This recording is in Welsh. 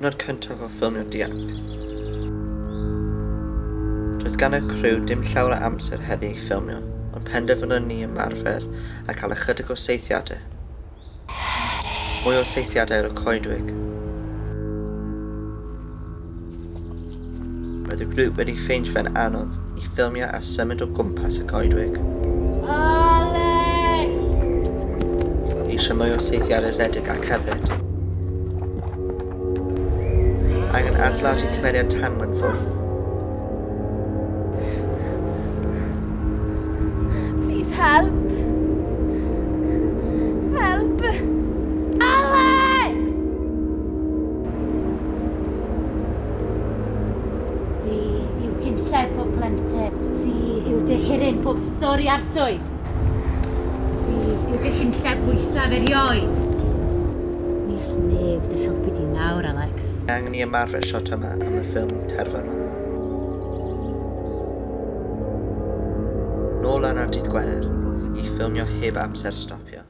Diwrnod cyntaf o ffilmio Dianc. Doedd gan y criw dim llawer o amser heddi i ffilmio, ond penderfynon ni ymarfer a cael ychydig o saethiadau. Mwy o saethiadau ar y coedwig. Roedd y grŵp wedi ffeindio fe'n anodd i ffilmio a symud o gwmpas y coedwig. Alex! Eisiau mwy o saethiadau rhedeg a cerdded. Angen adeiladu cymeriad Tanwen fwy. Please help! Help! Alex! Fi yw hunllef pob plentyn. Fi yw dyhiryn pob stori arswyd. Fi yw dy hunllef gwaethaf erioed. Ni all neb dy helpu di nawr, Alex. Angen i ymarfer siot yma am y ffilm terfynol. Nôl yna dydd Gwener i ffilmio heb amser stopio.